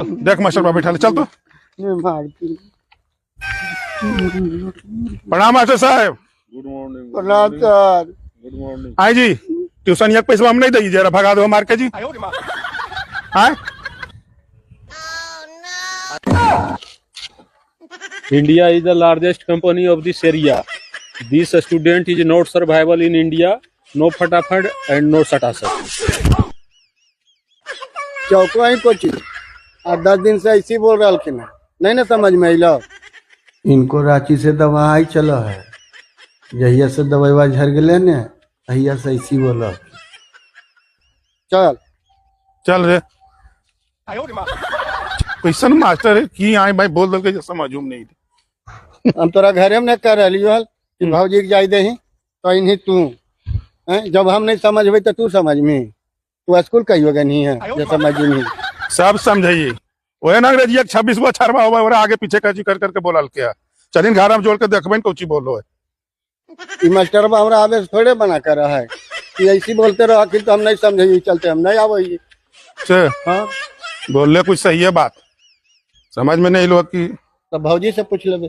देख मास्टर बाबा बैठा ले, चल तो। मार। प्रणाम मास्टर साहब। Good morning. प्रणाम सर। Good morning. आई जी, ट्यूशन एक पैसा हम नहीं दी, जरा भगा दो मार के जी। आए। India is the largest company of this area. This student is not survival in India. No फटाफट and no सटासट। चौको ही कोची आ 10 दिन से ऐसी बोल रहा है, नहीं ना समझ में अलो। इनको रांची से दवाई चलो है, जहिया से दवाई झर गए ने तहिया से ऐसी बोल। चल। चल रे। कैसन मास्टर है की आए भाई, बोल दल के समझ में नहीं। हम तोरा घरे में नहीं कर रही हल कि भौजी के जाय दही तो इन्हीं तू हैं? जब हम नहीं समझबे तो तू समझ में, तू स्कूल कहियो नहीं है जो समझ नहीं। सब समझाइए, वह ना अंग्रेजी 26 गो अक्षरवा हुआ, ओकरा आगे पीछे कची कर करके बोलल के है। चलिन घर में जोड़ के देखबे न कोची बोलो है। ई मास्टरवा हमरा आवे से थोड़े बना कर रहा है कि ऐसी बोलते रहो कि तो हम नहीं समझे, चलते हम नहीं आवे। से हाँ। बोलले कुछ सही है, बात समझ में नहीं लो कि तो भौजी से पूछ लेबे।